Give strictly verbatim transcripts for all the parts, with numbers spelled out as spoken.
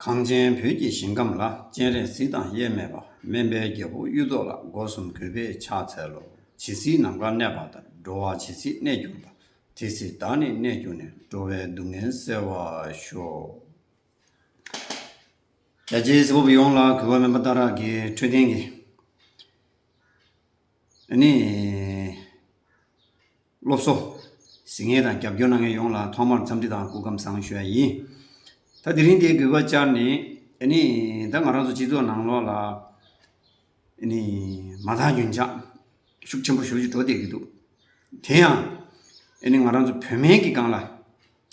གངས་ཅན་བོད་ཀྱི་ཞིང་ཁམས་ལ། སྤྱན་རས་གཟིགས་དང་དབྱེར་མེད་པ། སྨན་པའི་རྒྱལ་པོ་གཡུ་ཐོག་ལ། སྒོ་གསུམ་གུས་པས་ཕྱག་འཚལ་ལོ། ཇི་སྲིད་ནམ་མཁའ་གནས་པ་ལྟར། འགྲོ་བ་ཇི་སྲིད་གནས་གྱུར་པ། དེ་སྲིད་བདག་ནི་གནས་གྱུར་ནས། འགྲོ་བའི་སྡུག་བསྔལ་སེལ་བར་ཤོག། རྒྱ་ཆེའི་གཟིགས་པ་ཡོངས་ལ་གུས་པ་སྨན་པ་སྟག་ར་གི་འཕྲོད་བསྟེན་གྱི་ཨ་ནི། སློབ་གསོ་གཟིགས་མཁན་དང་རྒྱབ་སྐྱོར་གནང་མཁན་ཡོངས་ལ་ཐོག་མར་འཚམས་འདྲི་དང་སྐུ་ཁམས་བཟང་ཞུ་ཡ་ཡིན། ད་དེ་རིང་འདིའི་དགོས་པ་བཅར་ནི། ཨ་ནི། ད་ང་རང་ཚོ་སྤྱི་ཚོགས་ནང་ལོགས་ལ་ཨ་ནི་མ་དག་རྒྱུན་ཆགས་ཤུགས་ཆེན་པོ་ཞེ་པོ་ཅིག་འགྲོ་བསྡད་ཀྱི་འདུག། དེ་ཡང་ཨ་ནི་ང་རང་ཚོ་བོད་སྨན་གྱི་སྒང་ལ་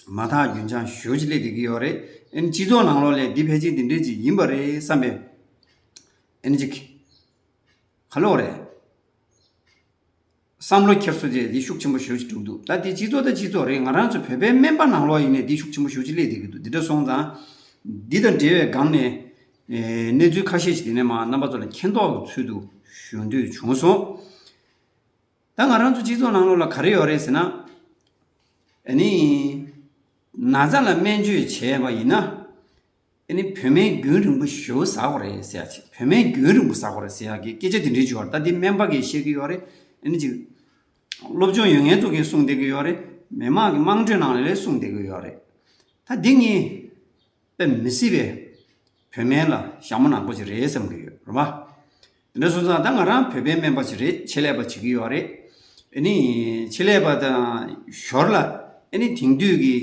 མ་དག་རྒྱུན་ཆགས་ཞེ་པོ་ཅིག་སླེབས་བསྡད་ཀྱི་ཡོད་རེད། ཨ་ནི་སྤྱི་ཚོགས་ནང་ལོགས་ལ་འདི་ཕལ་ཆེར་འདི་འདྲས་ཅིག་ཡིན་པ་རེད་བསམ་པའི་ཨ་ནི་ཅིག་ག་ལོག་རེད། བསམ་བློ་འཁྱེར་སོ་བྱས་འདི་ཤུགས་ཆེན་པོ་ཞེ་པོ་ཅིག་འགྲོ་གི་འདུག། ད་འདི་སྤྱི་ཚོགས་དང་སྤྱི་ཚོགས་རེད། ང་རང་ཚོ་བོད་པའི་སྨན་པ་ནང་ལོགས་ཡིན་ནའི་འདི་ཤུགས་ཆེན་པོ་ཞེ་པོ་ཅིག་སླེབས་བསྡད་ཀྱི་འདུག། འདི་འདྲ་སོང་ཙང་འདི་དང་འབྲེལ་བའི་སྒང་ནས་ཨེ་གནས་ཚུལ་ཁ་ཤས་ཤིག་དེ་ནས་མར་རྣམ་པ་ཚོ་ལ་མཁྱེན་རྟོགས་ཀྱི་ཚུལ་དུ་ཞུ་འདོད་བྱུང་སོང་། ད་ང་རང་ཚོ་སྤྱི་ཚོགས་ནང་ལོགས་ལ་ག་རེ་ཡོད་རེད་ཟེར་ན། ཨ་ནི། ན་ཚ་ལ་སྨན་བཅོས་བྱས་པ་ཡིན་ན། ཨ་ནི་བོད་སྨན་རྒྱུན་རིང་པོ་ཞེ་པོ་ཟ་དགོས་རེད་ཟེར་ཡ་ཅིག། བོད་སྨན་རྒྱུན་རིང་པོ་ཟ་དགོས་རེད་ཟེར་ཡ་གི་སྐད་ཆ་དེ་འདྲའི་བྱུང་བ་རེད། ད་འདི་སྨན་པ་གིས་བཤད་ཀྱི་ཡོད་རེད། ཨ་ནི་ཅིག་སློབ་སྦྱོང་ཡོད་མཁན་ཚོ་གིས་གསུངས་བསྡད་ཀྱི་ཡོད་རེད། མི་མང་གི་དམངས་ཁྲོད་ནང་ལ་ལས་གསུངས་བསྡད་ཀྱི་ཡོད་རེད། ད་འདི་ངས་དཔེ་མི་སྲིད་པའི་བོད་སྨན་ལ་ཞྭ་མོ་ནག་པོ་ཅིག་རེད་བསམ་གྱི་ཡོད་རེད་པ། དེ་འདྲ་སོང་ཙང་ད་ང་རང་བོད་པའི་སྨན་པ་ཅིག་རེད། ཆེད་ལས་པ་བྱེད་ཀྱི་ཡོད་རེད། ཨ་ནི་ཆེད་ལས་པ་དང་ཞོར་ལ་ཨ་ནི་དེང་དུས་ཀྱི་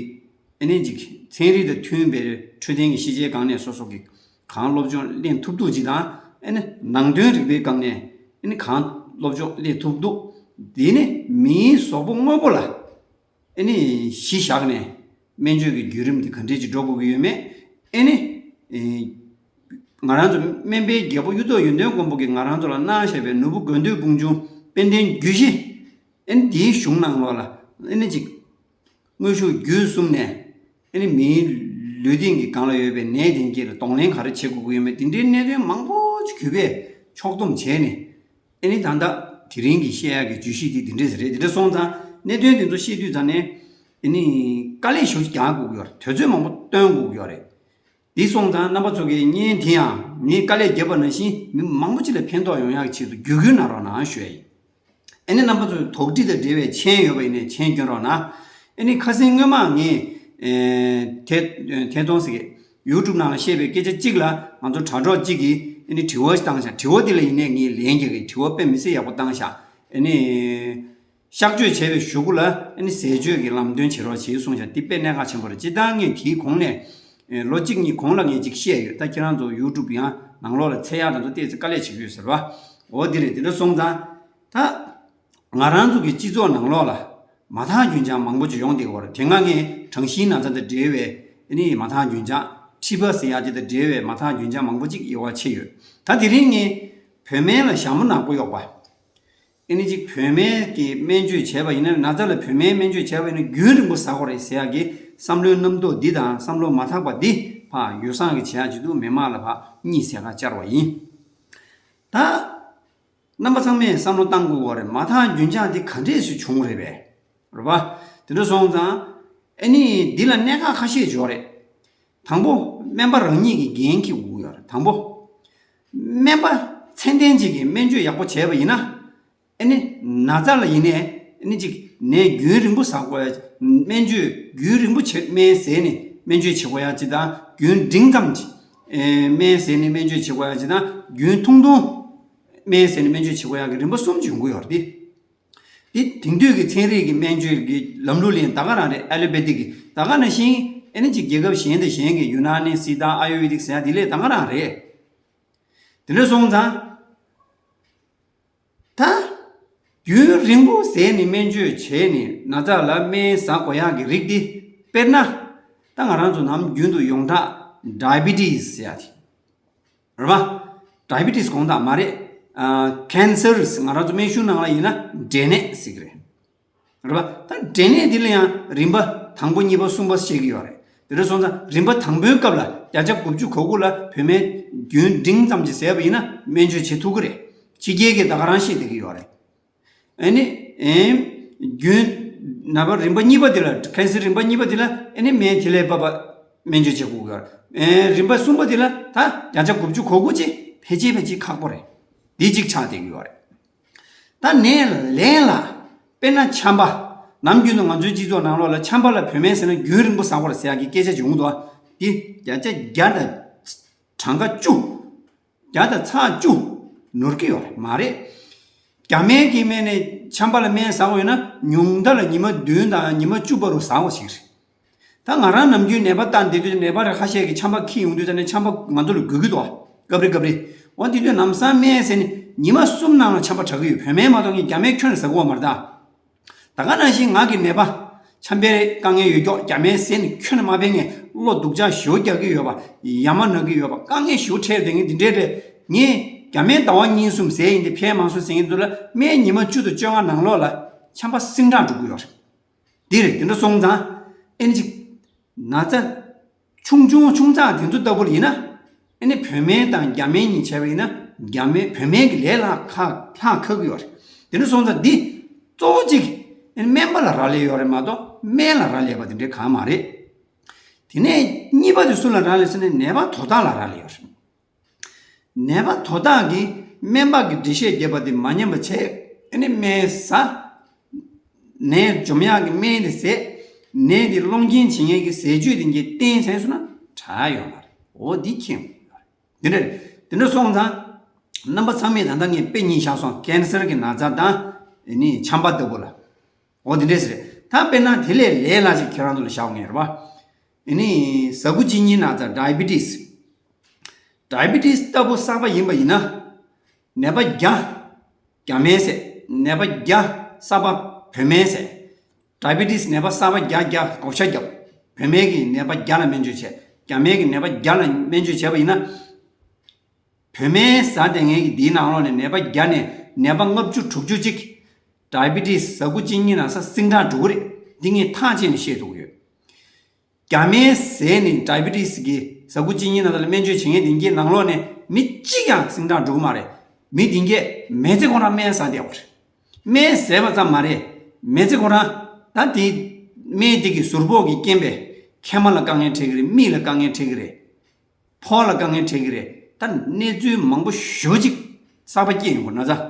ཨ་ནི་ཅིག་ཚན་རིག་དང་མཐུན་པའི་འཕྲོད་བསྟེན་གྱི་ཤེས་བྱའི་སྒང་ནས་སོ་སོ་གི་གང་སློབ་སྦྱོང་ལེན་ཐུབ་ཐུབ་ཅིག་དང་། ཨ་ནི་ནང་དོན་རིག་པའི་སྒང་ནས་ཨ་ནི་གང་སློབ་སྦྱོང་ལེན་ཐུབ་འདུག། དེ་ནི་མིའི་གཟུགས་པོ་དངོས་པོ་ལ་ཨ་ནི་གཞི་བཞག་ནས་སྨན་བཅོས་ཀྱི་བརྒྱུད་རིམ་དེ་ག་འདྲས་ཅིག་འགྲོ་དགོས་ཀྱི་ཡོད་མེད། ཨ་ནི་ཨེ་ང་རང་ཚོ་སྨན་པའི་རྒྱལ་པོ་གཡུ་ཐོག་ཡོན་ཏན་མགོན་པོ་གིས་ང་རང་ཚོ་ལ་གནང་བཞག་པའི་ནོར་བུ་དགོས་འདོད་དཔུང་འབྱུང་དཔལ་ལྡན་རྒྱུད་བཞི། ཨ་ནི་དེའི་གཞུང་ནང་ལོགས་ལ་ཨ་ནི་ཅིག་དངོས་ཤུགས་བརྒྱུད་གསུམ་ནས་ཨ་ནི་མིའི་ལུས་སྟེང་གི་སྒང་ལ་ཡོད་པའི་ནད་དེ་གྱད་ལ་གདོང་ལེན་ག་རེ་བྱེད་དགོས་ཀྱི་ཡོད་མེད། དེ་འདྲའི་གནད་དོན་མང་པོ་ཅིག་གུས་པས་ཕྱོགས་བསྡོམས་བྱས་ནས། ཨ་ནི་ད་ལྟ་དེ་རིང་གི་བཤད་ཡག་གི་བརྗོད་གཞི་དེ་འདི་འདྲས་རེད། འདི་འདྲ་སོང་ཙང་གནད་དོན་དེ་ཚོ་བཤད་དུས་ཙང་ནས་ཨ་ནི་དཀའ་ལས་ཞེ་པོ་རྒྱག་དགོས་ཀྱི་ཡོད་རེད། དུས་ཚོད་མང་པོ་བཏོན་དགོས་ཀྱི་ཡོད་རེད། འདི་སོང་ཙང་རྣམ་པ་ཚོ་གིས་བརྙན་དེ་ཡང་ངས་དཀའ་ལས་བརྒྱབ་པ་ནང་བཞིན་མི་མང་པོ་ཅིག་ལ་ཕན་ཐོགས་ཡོང་ཡག་གི་ཆེད་དུ་བརྒྱུད་སྐུལ་གནང་རོགས་གནང་ཞུ་ཡ་ཡིན། ཨ་ནི་རྣམ་པ་ཚོས་དོགས་འདྲི་དང་འབྲེལ་བའི་མཆན་ཡོད་པ་ཡིན་ནའི་མཆན་སྐྱོན་རོགས་གནང་། ཨ་ནི་ཁ་སང་སྔོན་མ་ངས་ཨེ་ཐད་ཐད་གཏོང་ཟེར་གི་ཡུ་ཊུབ་ནང་ལ་བཤད་པའི་སྐད་ཆ་གཅིག་ལ་ང་ཚོ་དྲ་གྲོགས་གཅིག་གིས་ཨ་ནི་དྲི་བ་ཞིག་བཏང་ཤག། དྲི་བ་དེ་ལ་ཡིན་ནའི་ངས་ལན་རྒྱག་གི། དྲི་བ་དཔེ་མི་སྲིད་ཡག་པོ་བཏང་ཤག། ཨ་ནི་གཤག་བཅོས་བྱས་པའི་གཞུག་གུ་ལ་ཨ་ནི་ཟས་སྤྱོད་ཀྱི་ལམ་སྟོན་བྱེད་རོགས་བྱེད་གསུངས་ཤག། འདི་དཔེ་གནད་འགག་ཆེན་པོ་རེད། སྤྱིར་བཏང་ངས་དེའི་གོང་ནས་ཨེ་ལོ་གཅིག་གཉིས་གོང་ལ་ངས་གཅིག་བཤད་ཡོད། ད་ཁྱེད་རང་ཚོ་ཡུ་ཊུབ་ཡང་ནང་ལོགས་ལ་འཚོལ་ཡག་དང་ཚོ་ཏོག་ཙམ་དཀའ་ལས་བྱེད་ཀྱི་ཡོད་ཟེར་བ། འོ་འདི་རེད། དེ་འདྲ་སོང་ཙང་ད། ང་རང་ཚོ་གི་སྤྱི་ཚོགས་ནང་ལོགས་ལ་མ་དག་རྒྱུན་ཆགས་མང་པོ་ཅིག་ཡོང་བསྡད་ཡོད་རེད། དེ་སྔ་ངས་གྲང་ཤིང་ན་ཚ་དང་འབྲེལ་བའི་ཨ་ནི་མ་དག་རྒྱུན་ཆགས། མཁྲིས་པ་ཟེར་ཡག་ཅིག་དང་འབྲེལ་བའི་མ་དག་རྒྱུན་ཆགས་མང་པོ་ཅིག་དབྱེ་བ་ཕྱེ་ཡོད། ད་དེ་རིང་ངས་བོད་སྨན་ལ་ཞྭ་མོ་ནག་པོ་གཡོགས་པ། ཨ་ནི་ཅིག་བོད་སྨན་གྱི་སྨན་བཅོས་བྱས་པ་ཡིན་ན། ན་ཚ་ལ་བོད་སྨན་སྨན་བཅོས་བྱས་པ་ཡིན་ན་རྒྱུན་རིང་པོ་ཟ་དགོས་རེད་ཟེར་ཡག་གི་བསམ་བློའི་རྣམ་རྟོག་འདི་དང་བསམ་བློ་མ་དག་པ་འདི་ཕར་ཡོ་བསྲང་གི་བྱེད་ཡག་ཅིག་འདུག། མི་མང་ལ་ཕར་གཉིད་སད་ཁ་བཅར་བ་ཡིན། ད། རྣམ་པ་ཚང་མས་བསམ་བློ་བཏང་དགོས་པ་རེད། མ་དག་རྒྱུན་ཆགས་འདི་ག་འདྲས་སེ་བྱུང་རེད་པས། རེད་པ། དེ་འདྲ་སོང་ཙང་ཨ་ནི་འདི་ལ་གནད་འགག་ཁ་ཤས་ཡོད་རེད། དང་པོ་སྨན་པ་རང་ཉིད་ཀྱི་འགན་འཁྱེར་དགོས་ཀྱི་ཡོད་རེད། དང་པོ་སྨན་པ་ཚད་ལྡན་ཅིག་གིས་སྨན་བཅོས་ཡག་པོ་བྱས་པ་ཡིན་ན། ཨ་ནི་ན་ཚ་ལ་ཡིན་ནའི་ཨ་ནི་ཅིག་ནད་རྒྱུན་རིང་པོ་ཟ་དགོས་ཡ། སྨན་བཅོས་རྒྱུན་རིང་པོ་བྱེད། སྨན་ཟས་ནས་སྨན་བཅོས་བྱེད་དགོས་ཡ་ཅིག་དང་། རྒྱུན་འབྲིང་ཙམ་ཅིག་ཨེ་སྨན་ཟས་ནས་སྨན་བཅོས་བྱེད་དགོས་ཡ་ཅིག་དང་། རྒྱུན་ཐུང་ཐུང་སྨན་ཟས་ནས་སྨན་བཅོས་བྱེད་དགོས་ཡ་གི་རིམ་པ་གསུམ་ཅིག་ཡོང་གི་ཡོད་རེད། དེ་དེང་དུས་ཀྱི་ཚན་རིག་གི་སྨན་བཅོས་ཀྱི་ལམ་ལུགས་ལ་ཡང་ད་ག་རང་རེད། ཨ་ལོ་པེ་ཐིག་གི་ད་ག་ནང་བཞིན་ཨ་ནི་ཅིག་རྒྱལ་ཁབ་གཞན་དང་གཞན་གྱི་ཡུ་ན་ནི་སི་དང་ཨ་ཡུར་ཝེ་དིག་ཟེར་ཡ་དེ་ལས་ད་ག་རང་རེད། དེ་འདྲ་སོང་ཙང་། ད་རྒྱུན་རིང་པོ་ཟས་ནས་སྨན་བཅོས་བྱས་ནས་ན་ཚ་ལ་སྨན་ཟ་དགོས་ཡག་གི་རིགས་འདི། དཔེར་ན། ད་ང་རང་ཚོ་ནམ་རྒྱུན་དུ་ཡོངས་གྲགས་ཌའི་བི་ཊི་སི་ཟེར་ཡ་དེ་རེད་པ། ཌའི་བི་ཊི་སི་དགོངས་དག་མ་རེད། ཨ་ཀན་སར། ང་རང་ཚོ་སྨན་གཞུང་ནང་ལ་ཡིན་ན་འབྲས་ནད་ཟེར་གི་རེད། རེད་པ། ད་འབྲས་ནད་འདི་ལ་ཡང་རིམ་པ་དང་པོ་གཉིས་པ་གསུམ་པ་བཤད་ཀྱི་ཡོད་རེད། དེ་འདྲ་སོང་ཙང་རིམ་པ་དང་པོའི་སྐབས་ལ་བརྒྱ་ཆ་དགུ་བཅུ་གོ་དགུ་ལ་བོད་སྨན་རྒྱུན་འབྲིང་ཙམ་ཅིག་ཟས་པ་ཡིན་ན་སྨན་བཅོས་བྱེད་ཐུབ་ཀྱི་རེད། ཕྱི་རྒྱལ་གྱིས་ད་ག་རང་བཤད་བསྡད་ཀྱི་ཡོད་རེད། ཨ་ནི་ཨེམ་རྒྱུན་ནད་པ་རིམ་པ་གཉིས་པ་དེ་ལ། ཀན་སར་རིམ་པ་གཉིས་པ་དེ་ལ་ཨ་ནི་སྨན་དེ་ལས་བབས་པ་ སྨན་བཅོས་བྱེད་དགོས་ཀྱི་ཡོད་རེད། ཨེ་རིམ་པ་གསུམ་པ་དེ་ལ་ད་བརྒྱ་ཆ་དགུ་བཅུ་གོ་དགུ་ཅིག་ཕལ་ཆེར་ཕལ་ཆེར་ཁག་པོ་རེད། འདི་གཅིག་ཆགས་བསྡད་ཀྱི་ཡོད་རེད། ད་ནད་ལན་ལ་དཔེར་ན་ཆམ་པ། ནམ་རྒྱུན་དུ་ང་ཚོའི་སྤྱི་ཚོགས་ནང་ལོགས་ལ་ཆམ་པ་ལ་བོད་སྨན་ཟེར་ན་རྒྱུན་རིང་པོ་ཟ་དགོས་རེད་ཟེར་ཡག་གི་སྐད་ཆ་ཅིག་ཡོང་གི་འདུག་འདི་བརྒྱ་ཆ་བརྒྱ་དང་གྲངས་ཀ་བཅུ། བརྒྱ་དང་ཚེག་བཅུ་ནོར་གྱི་ཡོད་རེད་མ་རེད། རྒྱ་སྨན་གྱི་སྨན་ནི་ཆམ་པ་ལ་སྨན་ཟ་དགོས་ཡོད་ན་ཉུང་མཐའ་ལ་ཉི་མ་བདུན་དང་ཉི་མ་བཅུ་བར་དུ་ཟ་དགོས་ཞིག་རེད། ད་ང་རང་ནམ་རྒྱུན་ནད་པ་ལྟ་བསྡད་དུས་ནད་པ་རེ་ཁ་ཤས་ཀྱིས་ཆམ་པ་འཁྱེར་ཡོང་དུས་ད་ནི་ཆམ་པ་ང་ཚོ་ལ་འགོས་ཀྱི་འདུག་སྐབས་རེ་སྐབས་རེ། འོ་དེ་དུས་ལམ་སང་སྨན་ཟས་ནི་ཉི་མ་གསུམ་ནང་ལ་ཆམ་པ་དྲག་གི་ཡོད། བོད་སྨན་མ་གཏོགས་ངས་རྒྱ་སྨན་ཁྱོན་ནས་ཟ་གི་ཡོད་མ་རེད་ད། ད་ག་ནང་བཞིན་ང་གི་ནད་པ་ཆམ་པའི་དཀའ་ངལ་ཡོད་ཀྱོག་རྒྱ་སྨན་ཟས་ནི་ཁྱོན་ནས་མ་ཕན། ངས་བློ་སྡུག་ཅག་ཞེ་པོ་རྒྱག་གི་ཡོད་པ། ཡ་མ་ན་གི་ཡོད་པ། དཀའ་ངལ་ཞེ་པོ་འཕྲད་བསྡད་མཁན་འདི་འདྲའི་རེད། ངས་རྒྱ་སྨན་ཟླ་བ་གཉིས་གསུམ་ཟས་ཡིན་ཏེ་ཕན་མ་སོང་ཟེར་མཁན་ཚོ་ལ་སྨན་ཉི་མ་བཅུ་དང་བཅོ་ལྔ་ནང་ལོགས་ལ་ཆམ་པ་སིང་དྲག་འགྲོ་གི་ཡོད་རེད། འདི་རེད། དེ་འདྲ་སོང་ཙང་ཨེ་ནི་ཅིག་ན་ཚ་ཆུང་ཆུང་ཆུང་ཙག་དེ་ཚོ་ལྟ་བུ་ལ་ཡིན་ན། ཨེ་ནི་བོད་སྨན་དང་རྒྱ་སྨན་གཉིས་བྱས་པ་ཡིན་ན་རྒྱ་སྨན་བོད་སྨན་གྱི་ལས་ལྷག་ཁག་ལྷག་ཁག་གི་ཡོད་རེད། དེ་འདྲ་སོང་ཙང་འདི་གཙོ་བོ་གཅིག་ཨེ་ནི་སྨན་པ་ལ་རག་ལས་ཡོད་རེད་མ་གཏོགས་སྨན་ལ་རག་ལས་པ་དེ་འདྲའི་གང་མ་རེད། དེ་ནས་གཉིས་པ་དེ་སུ་ལ་རག་ལས་ཟེར་ན་ནད་པ་དོ་བདག་ལ་རག་ལས་ཡོད་རེད། ནད་པ་དོ་བདག་གིས་སྨན་པ་གི་འགྲེལ་བཤད་བརྒྱབ་པ་དེ་མ་ཉན་པ་བྱས། ཨ་ནི་སྨན་ཟ། ནད་འཇོམས་ཡག་གི་སྨན་དེ་ཟས། ནད་དེ་སློང་རྐྱེན་བྱེད་མཁན་གྱི་ཟས་བཅུད་དེ་འགའ་བསྟེན་བྱས་སོང་ན་དྲག་ཡོད་མ་རེད། འོ་འདི་མཁྱེན་དགོས་ཡོད་རེད། དེ་འདྲ་རེད། དེ་འདྲ་སོང་ཙང་རྣམ་པ་ཚང་མས་ད་ལྟ་ངས་དཔེ་གཉིས་བཞག་སོང་། ཀན་སར་གྱི་ན་ཚ་དང་ཨ་ནི་ཆམ་པ་ལྟ་བུ་ལ། འོ་དེ་འདྲས་རེད། ད་དཔེར་ན་དེ་ལས་ལས་སླ་ཅིག་ཁྱེད་རང་ཚོ་ལ་བཞག་ངེས་རེད་པ། ཨ་ནི་ཟ་ཁུ་གཅིན་སྙི་ན་ཚ་ཌའི་བི་ཊི་སི། ཌའི་བི་ཊི་སི་ལྟ་བུ་གསར་པ་ཡིན་པ་ཡིན་ན། ནད་པ་བརྒྱ། རྒྱ་སྨན་བཟས། ནད་པ་བརྒྱ་གསར་པ་བོད་སྨན་བཟས། ཌའི་བི་ཊི་སི་ནད་པ་གསར་པ་བརྒྱ་བརྒྱ་བགོ་བཤའ་བརྒྱབ། བོད་སྨན་གྱིས་ནད་པ་བརྒྱ་ལ་སྨན་བཅོས་བྱས། རྒྱ་སྨན་གྱིས་ནད་པ་བརྒྱ་ལ་སྨན་བཅོས་བྱས་པ་ཡིན་ན། བོད་སྨན་ཟ་བསྡད་མཁན་གྱི་འདིའི་ནང་ལོགས་ནས་ནད་པ་བརྒྱ་ནས་ནད་པ་ལྔ་བཅུ་དྲུག་ཅུ་ཅིག་ཌའི་བི་ཊི་སི་ཟ་ཁུ་གཅིན་སྙི་ན་ཚ་སིང་དྲག་འགྲོ་གི་རེད། འདི་ངས་ཐག་བཅད་ནས་བཤད་ཐུབ་ཀྱི་ཡོད། རྒྱ་སྨན་ཟས་ནས་ཌའི་བི་ཊི་སི་གི་ཟ་ཁུ་གཅིན་སྙི་ན་ཚ་ལ་སྨན་བཅོས་བྱེད་མཁན་དེ་གའི་ནང་ལོགས་ནས་མི་གཅིག་ཀྱང་སིང་དྲག་འགྲོ་གི་མ་རེད། མི་དེ་གས་མི་ཚེ་ཁོ་རང་སྨན་ཟ་བསྡད་པ་རེད། སྨན་ཟས་པ་ཙམ་མ་རེད། མི་ཚེ་ཁོ་རང་ད་དེ་སྨན་དེ་གི་ཟུར་ཕོག་གི་རྐྱེན་པས་མཁལ་མ་ལ་དཀའ་ངལ་འཕྲད་ཀྱི་རེད། མིག་ལ་དཀའ་ངལ་འཕྲད་ཀྱི་རེད། ཕོ་ལ་དཀའ་ངལ་འཕྲད་ཀྱི་རེད། ད་གནས་ཚུལ་མང་པོ་ཞེ་པོ་ཅིག་གསར་པ་སྐྱེས་ཡོང་གི་ན་ཚ། བོད་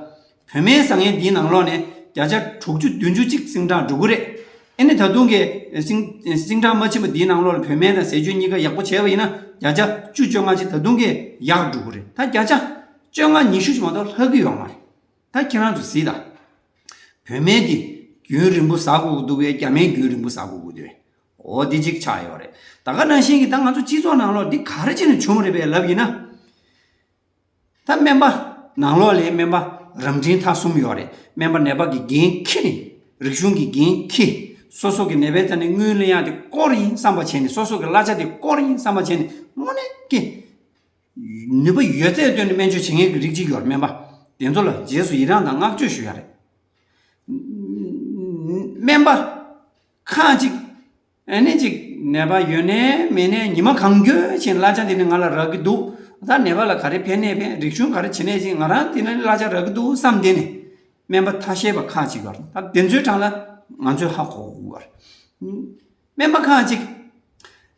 སྨན་ཟ་མཁན་འདིའི་ནང་ལོགས་ནས་བརྒྱ་ཆ་དྲུག་ཅུ་བདུན་ཅུ་ཅིག་སིང་དྲག་འགྲོ་གི་རེད། ཨེ་ནི་ད་དུང་གི་སིང་སིང་དྲག་མ་ཕྱིན་པ་འདིའི་ནང་ལོགས་ལ་བོད་སྨན་དང་ཟས་སྤྱོད་གཉིས་ཀ་ཡག་པོ་བྱས་པ་ཡིན་ན་བརྒྱ་ཆ་བཅུ་བཅོ་ལྔ་ཅིག་ད་དུང་གི་ཡག་འགྲོ་གི་རེད། ད་བརྒྱ་ཆ་བཅོ་ལྔ་ཉི་ཤུ་ཅིག་མ་གཏོགས་ལྷག་གི་ཡོད་མ་རེད། ད་ཁྱེད་རང་ཚོ་གཟིགས་དང་། བོད་སྨན་འདི་རྒྱུན་རིང་པོ་ཟ་དགོས་ཀྱི་འདུག་གས། རྒྱ་སྨན་རྒྱུན་རིང་པོ་ཟ་དགོས་ཀྱི་འདུག་གས། འོ་འདི་གཅིག་ཆགས་ཡོད་རེད། ད་ག་ནང་བཞིན་གྱི་ད་ང་ཚོ་སྤྱི་ཚོགས་ནང་ལོགས་འདི་ག་རེ་བྱས་ནས་བྱུང་རེད་པས་ལབ་ཡིན་ན། ད་སྨན་པ་ནང་ལོགས་ལ་སྨན་པ་རབ་འབྲིང་ཐ་གསུམ་ཡོད་རེད། སྨན་པ་ནད་པ་གི་འགན་འཁྱེར་ནས། རིག་གཞུང་གི་འགན་འཁྱེར། སོ་སོ་གི་ནད་པའི་རྩ་ནས་དངུལ་ལེན་ཡག་དེ་སྐོར་ཡིན་བསམ་པ་བྱས་ནས། སོ་སོ་གི་གླ་ཆ་དེ་སྐོར་ཡིན་བསམ་པ་བྱས་ནས་དངོས་གནས་ཀྱི་ནུས་པ་ཡོད་ཚད་བཏོན་ནས་སྨན་བཅོས་བྱེད་མཁན་གྱི་རིགས་གཅིག་ཡོད་རེད། སྨན་པ་དེ་ཚོ་ལ་རྗེས་སུ་ཡི་རངས་དང་བསྔགས་བརྗོད་ཞུ་ཡ་རེད། སྨན་པ་ཁག་ཅིག་ཨ་ནི་ཅིག་ནད་པ་ཡོད་ནའི་མེད་ནའི་ཉི་མ་གང་འཁྱོལ་བྱས་གླ་ཆ་དེ་ནི་ང་ལ་རག་གི་འདུག་ད་ནད་པ་ལ་ག་རེ་ཕན་ནའི་ཕན། རིག་གཞུང་ག་རེ་བྱེད་ནའི་བྱེད། ང་རང་དེ་ནི་གླ་ཆ་རག་གི་འདུག་བསམ་བསྡད་ནས་སྨན་པ་ཐ་ཤལ་པ་ཁག་ཅིག་ཡོད་རེད། ད་དེ་ཚོའི་གྲས་ལ་ང་ཚོས་ཧ་གོ་དགོས་པ་རེད། སྨན་པ་ཁག་ཅིག་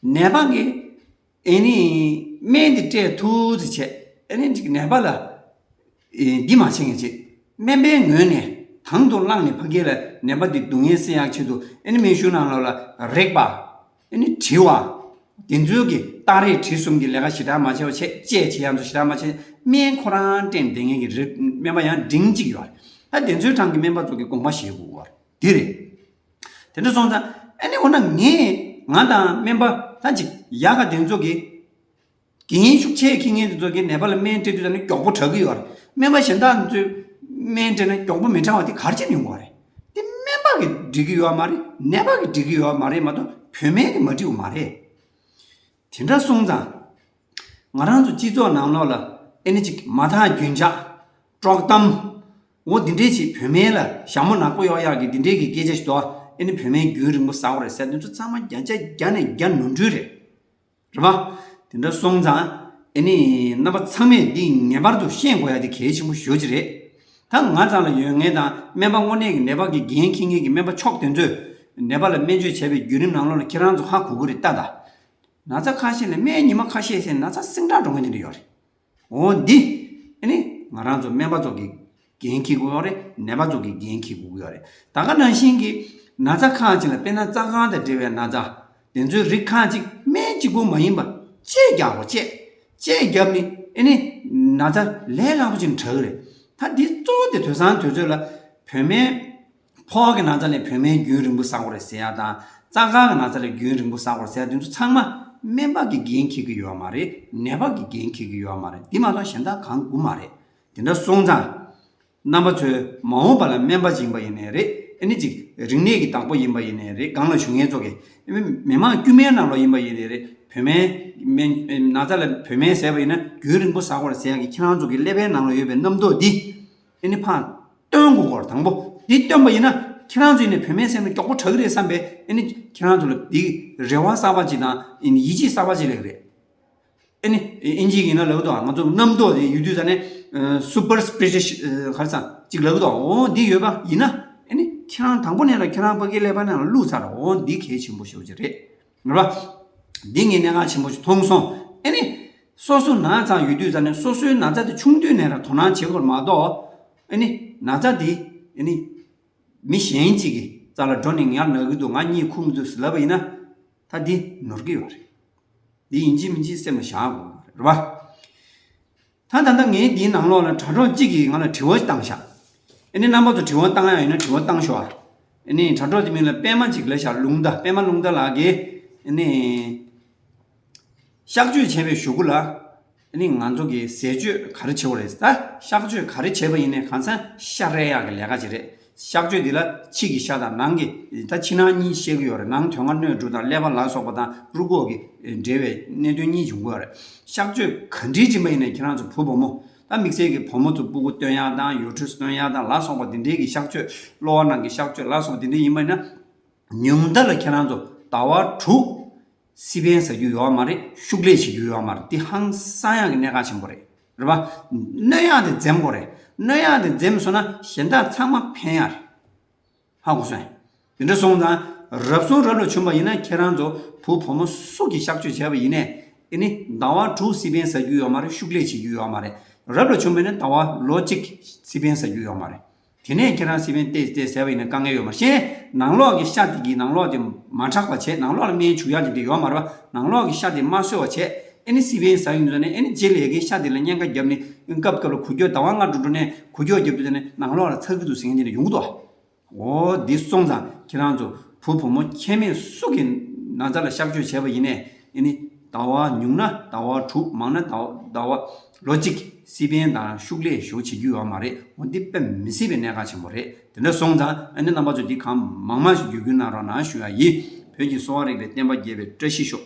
ནད་པ་གི་ཨེ་ནི་སྨན་དེ་སྤྲད་ཐུབ་ཙམ་བྱས། ཨེ་ནི་ཅིག་ནད་པ་ལ་ཨེ་འདི་མ་བྱེད་མཁན་བྱེད། སྨན་པའི་ངོས་ནས་དང་དུ་བླངས་ནས་ཕ་གི་ལ་ནད་པ་འདི་སྡུག་བསྔལ་སེལ་ཡག་ཆེད་དུ་ཨེ་ནི་སྨན་གཞུང་ནང་ལོགས་ལ་རེག་པ། ཨེ་ནི་དྲི་བ། དེ་ཚོའི་གི་ཏག་རེས་དྲི་གསུམ་གྱི་ལས་ཀ་ཞེ་དྲག་མ་བྱས་པ་བྱས། དཔྱད་བྱེད་ཡག་ཚོ་ཞེ་དྲག་མ་བྱས། སྨན་ཁོ་རང་སྤྲད་བསྡད་མཁན་གྱི་རིགས་སྨན་པ་ཡང་འབྲིང་གཅིག་ཡོད་རེད། ད་དེ་ཚོའི་གྲས་ཀྱི་སྨན་པ་ཚོ་གི་དགོངས་པ་བཞེས་དགོས་པ་རེད། འདི་རེད། དེ་འདྲ་སོང་ཙང་ཨ་ནི་འོ་ན་ངས་ང་དང་སྨན་པ་ད་ཅིག་ཡག་ག་དེ་ཚོ་གི་འགན་ཤུགས་ཆེ་འཁྱེར་མཁན་དེ་ཚོ་གི་ནད་པ་ལ་སྨན་སྤྲད་དུས་ད་ནི་མགྱོགས་པོ་དྲག་གི་ཡོད་རེད། སྨན་པ་གཞན་དག་ཚོས་སྨན་སྤྲད་ན་མགྱོགས་པོ་མི་དྲག་པ་དེ་ག་རེ་བྱས་ནས་ཡོང་གི་ཡོད་རེད། དེ་སྨན་པ་གིས་འགྲིག་གི་ཡོད་མ་རེད། ནད་པ་གིས་འགྲིག་གི་ཡོད་མ་རེད་མ་གཏོགས་བོད་སྨན་གིས་མ་འགྲིག་པ་མ་རེད། དེ་འདྲ་སོང་ཙང་། ང་རང་ཚོ་སྤྱི་ཚོགས་ནང་ལོགས་ལ་ཨེ་ནི་ཅིག་མ་དག་རྒྱུན་ཆགས། དཀྲོག་གཏམ། འོ་འདི་འདྲས་ཅིག་བོད་སྨན་ལ་ཞྭ་མོ་ནག་པོ་གཡོག་ཡག་གི་འདི་འདྲས་ཀྱི་སྐད་ཆ་ཞིག་འདུག་ཨེ་ནི་བོད་སྨན་རྒྱུན་རིང་པོ་ཟ་དགོས་རེད་ཟེར། དེ་ཚོ་ཚང་མ་བརྒྱ་ཆ་བརྒྱ་ནས་བརྒྱ་ནོར་འཁྲུལ་རེད། རེད་པ། དེ་འདྲ་སོང་ཙང་ཨེ་ནི་རྣམ་པ་ཚང་མས་འདི་ངེས་པར་དུ་ཤེས་དགོས་ཡ་དེ་གལ་ཆེན་པོ་ཞེ་པོ་ཅིག་རེད། ད་ང་ཚང་ལ་ཡོད་མཁན་དང་སྨན་པ་དངོས་གནས་ཀྱི་ནད་པ་གི་འགན་འཁྱེར་མཁན་གྱི་སྨན་པ་མཆོག་དེ་ཚོས་ནད་པ་ལ་སྨན་བཅོས་བྱས་པའི་བརྒྱུད་རིམ་ནང་ལོགས་ལ་ཁྱེད་རང་ཚོ་ཧ་གོ་གི་རེད་ལྟ་ད། ན་ཚ་ཁ་ཤས་ལ་སྨན་ཉི་མ་ཁ་ཤས་བཟས་ན་ཚ་སིང་དྲག་འགྲོ་མཁན་དེ་འདྲ་ཡོད་རེད། འོ་འདི་ཨ་ནི་ང་རང་ཚོ་སྨན་པ་ཚོ་གི་འགན་འཁྱེར་དགོས་ཡོད་རེད། ནད་པ་ཚོ་གི་འགན་འཁྱེར་དགོས་ཀྱི་ཡོད་རེད། ད་ག་ནང་བཞིན་གྱི་ན་ཚ་ཁག་ཅིག་ལ་དཔེར་ན་རྩ་དཀར་དང་འབྲེལ་བའི་ན་ཚ། དེ་ཚོའི་རིགས་ཁག་ཅིག་སྨན་གཅིག་པུ་མ་ཡིན་པ་དཔྱད་རྒྱག་དགོས། དཔྱད། དཔྱད་བརྒྱབ་ནས་ཨ་ནི་ན་ཚ་ལས་སླ་པོ་ཅིག་དྲག་གི་རེད། ད་འདི་གཙོ་བོ་དེ་དུས་སང་དུས་ཚོད་ལ་བོད་སྨན། ཕོ་བ་གི་ན་ཚ་ལ་བོད་སྨན་རྒྱུན་རིང་པོ་ཟ་དགོས་རེད་ཟེར་ཡ་དང་། རྩ་དཀར་གི་ན་ཚ་ལ་རྒྱུན་རིང་པོ་ཟ་དགོས་རེད་ཟེར་ཡ་དེ་ཚོ་ཚང་མ་སྨན་པ་གི་འགན་འཁྱེར་གྱི་ཡོད་མ་རེད། ནད་པ་གི་འགན་འཁྱེར་གྱི་ཡོད་མ་རེད། འདི་མ་གཏོགས་གཞན་དག་གང་དགོས་མ་རེད། དེ་འདྲ་སོང་ཙང་། རྣམ་པ་ཚོས་མ་འོངས་པ་ལ་སྨན་པ་ཅིག་ཡིན་པ་ཡིན་ནའི་རེད། ཨ་ནི་ཅིག་རིག་གནས་ཀྱི་བདག་པོ་ཡིན་པ་ཡིན་ནའི་རེད། སྒང་ལ་བཞུགས་མཁན་ཚོ་གི་མི་མང་དཀྱུས་མའི་ནང་ལོགས་ཡིན་པ་ཡིན་ནའི་རེད། བོད་སྨན་སྨན་ན་ཚ་ལ་བོད་སྨན་ཟས་པ་ཡིན་ན་རྒྱུན་རིང་པོ་ཟ་དགོས་རེད་ཟེར་ཡག་གི་ཁྱེད་རང་ཚོ་གི་ཀླད་པའི་ནང་ལ་ཡོད་པའི་རྣམ་རྟོག་འདི་ཨ་ནི་ཕར་སྟོན་དགོས་སྐོར། དང་པོ་འདི་སྟོན་པ་ཡིན་ན་ཁྱེད་རང་ཚོ་ཡིན་ནའི་བོད་སྨན་ཟས་ན་མགྱོགས་པོ་དྲག་གི་རེད་བསམ་པས། ཨ་ནི་ཁྱེད་རང་ཚོ་ལ་འདི་རེ་བ་གསར་པ་ཅིག་དང་ཨ་ནི་ཡིད་ཆེས་གསར་པ་ཅིག་སླེབས་ཀྱི་རེད། ཨ་ནི་ཨིན་ཇི་ཡིན་ན་ལབ་འདུག་ང་ཚོ་རྣམ་རྟོག་དེ་ཡོད་དུས་ཙ་ནས་སུ་པར་སི་ཊི་ཤ་ཡས་ག་རེ་ཟེར་ཅིག་ལབ་འདུག་འོ་འདི་ཡོད་པ་ཡིན་ན་ཨ་ནི་ཁྱེད་རང་དང་པོ་ནས་ལ་ཁྱེད་རང་ཕ་གིའི་ཀླད་པ་ནང་ལ་བླུགས་ཚར། འོ་འདི་གལ་ཆེན་པོ་ཞེ་པོ་ཅིག་རེད། རེད་པ། འདི་ངས་གནད་འགག་ཆེན་པོ་ཞིག་མཐོང་སོང་། ཨ་ནི། སོ་སོ་ན་ཚ་ཡོད་དུས་ཙ་ནས་སོ་སོའི་ན་ཚ་དེ་ཆུང་དུས་ནས་ར་དོ་སྣང་བྱེད་དགོས་མ་གཏོགས། ཨ་ནི། ན་ཚ་དེ། ཨ་ནི། མི་གཞན་གཅིག་གི་རྩ་ལ་འགྲོ་ནས་ངར་ན་གི་འདུག་ང་གཉིད་ཁུག་མི་འདུག་ཟེར་ལབ་པ་ཡིན་ན། ད་འདི་ནོར་གི་ཡོད་རེད། འདི་ཡིན་གཅིག་མིན་གཅིག་སེམས་ལ་བཞག་དགོས་རེད་པ། ད་ད་ལྟ་ངས་འདིའི་ནང་ལོགས་ལ་དྲ་གྲོགས་གཅིག་གིས་ང་ལ་དྲི་བ་བཏང་ཤག་ཨ་ནི་རྣམ་པ་ཚོ་དྲི་བ་བཏང་ཡ་ཡོད་ན་དྲི་བ་བཏང་ཤོག་ཨ། ཨ་ནི་དྲ་གྲོགས་དེ་མིང་ལ་པད་མ་གཅིག་ལབ་ཤག་ལུང་བརྡ། པད་མ་ལུང་བརྡ་ལགས་ཀྱིས་ཨ་ནི་གཤག་བཅོས་བྱས་པའི་གཞུག་གུ་ལ་ཨ་ནི་ང་ཚོ་གི་ཟས་སྤྱོད་ག་རེ་བྱེད་དགོས་རེད། ད་གཤག་བཅོས་ག་རེ་བྱས་པ་ཡིན་ནའི་གང་ཟག་ཤ་རལ་ཡག་གི་ལས་ཀ་ཅིག་རེད། གཤག་བཅོས་འདི་ལ་ཕྱི་གི་ཤ་དང་ནང་གི། ད་ཕྱི་ནང་གཉིས་བཤད་ཀྱི་ཡོད་རེད། ནང་དོན་ལྔ་སྣོད་དྲུག་དང་ཀླད་པ་ལ་སོགས་པ་དང་རུས་ཁོག་གི་འབྲེལ་བའི་གནད་དོན་གཉིས་འབྱུང་གི་ཡོད་རེད། གཤག་བཅོས་ག་འདྲའི་བྱེད་པ་ཡིན་ནའི་ཁྱེད་རང་ཚོ་བུ་བུ་མོ། ད་དམིགས་བསལ་གྱི་བུ་མོ་ཚོ་སྤུ་གུ་སྟོན་ཡག་དང་ཡུ་ཊི་རི་སི་སྟོན་ཡག་དང་ལ་སོགས་པ་འདི་འདྲའི་གི་གཤག་བཅོས། གློ་བ་ནང་གི་གཤག་བཅོས་ལ་སོགས་པ་འདི་འདྲའི་ཡིན་པ་ཡིན་ན། ཉུང་མཐའ་ལ་ཁྱེད་རང་ཚོ་ཟླ་བ་དྲུག་སི་པན་ཟ་རྒྱུ་ཡོད་མ་རེད། ཤུགས་ལས་བྱེད་རྒྱུ་ཡོད་མ་རེད། འདི་ཧང་སང་ཡག་གི་གནད་འགག་ཆེན་པོ་རེད། རེད་པ། གནོད་ཡག་དེ་འཛེམ་དགོས་རེད། གནོད་ཡག་དེ་འཛེམ་སོང་ན་གཞན་དག་ཚང་མ་ཕན་ཡག་རེད། ཧ་གོ་སོང་། དེ་འདྲ་སོང་ཙང་རབ་བྱུང་རབ་ལ་བྱུང་བ་ཡིན་ན་ཁྱེད་རང་ཚོ་བུ་བུ་མོ་སུ་གིས་གཤག་བཅོས་བྱས་པ་ཡིན་ནའི་ཨ་ནི་ཟླ་བ་དྲུག་སི་པན་ཟ་རྒྱུ་ཡོད་མ་རེད། ཤུགས་ལས་བྱེད་རྒྱུ་ཡོད་མ་རེད། རབ་ལ་བྱུང་བ་ཡིན་ན་ཟླ་བ་ལོ་གཅིག་སི་པན་ཟ་རྒྱུ་ཡོད་མ་རེད། དེ་ནས་ཁྱེད་རང་སི་པན་ཏོག་ཙམ་ཟས་པ་ཡིན་ན་དཀའ་ངལ་ཡོད་མ་རེད། གཞན་ནང་ལོགས་ཀྱི་ཤ་དེ་གིས་ནང་ལོགས་དེ་མ་དྲག་པ་བྱས། ནང་ལོགས་ལ་སྨན་བྱུག་ཡག་དེ་འདྲ་ཡོད་མ་རེད་པ། ནང་ལོགས་ཀྱི་ཤ་དེ་མ་གསོས་པ་བྱས། ཨ་ནི་སི་པན་ཟ་ཡོང་དུས་ནས་ཨ་ནི་རྗེས་ལ་ཡ་གིའི་ཤ་དེ་ལ་གཉན་ཁ་བརྒྱབ་ནས་སྐབས་སྐབས་ལ་འགུལ་སྐྱོད་ཟླ་བ་ལྔ་དྲུག་དྲུག་ནས་འགུལ་སྐྱོད་བརྒྱབ་དུས་ནས་ནང་ལོགས་ལ་ཚ་གི་འདུག་ཟེར་མཁན་དེ་འདྲ་ཡོང་གི་འདུག་འོ་འདི་སོང་ཙང་ཁྱེད་རང་ཚོ་བུ་བུ་མོ་ཁྱད་མེད་སུ་གི་ན་ཚ་ལ་གཤག་བཅོས་བྱས་པ་ཡིན་ནའི་ཨ་ནི་ཟླ་བ་ཉུང་ན་ཟླ་བ་དྲུག་མང་ན་ཟླ་བ་ཟླ་བ་ལོ་གཅིག་སི་པན་དང་ཤུགས་ལས་ཞུགས་བྱེད་རྒྱུ་ཡོད་མ་རེད། འོ་འདི་དཔེ་མི་སྲིད་པའི་གནད་འགག་ཆེན་པོ་རེད། དེ་འདྲ་སོང་ཙང་ཨ་ནི་རྣམ་པ་ཚོས་འདི་གང་མང་མང་ཞིག་བརྒྱུད་སྐུར་གནང་རོགས་གནང་ཞུ་ཡ་ཡིན། བོད་ཀྱི་གསོ་བ་རིག་པའི་བསྟན་པ་རྒྱས་པའི་བཀྲ་ཤིས་ཤོག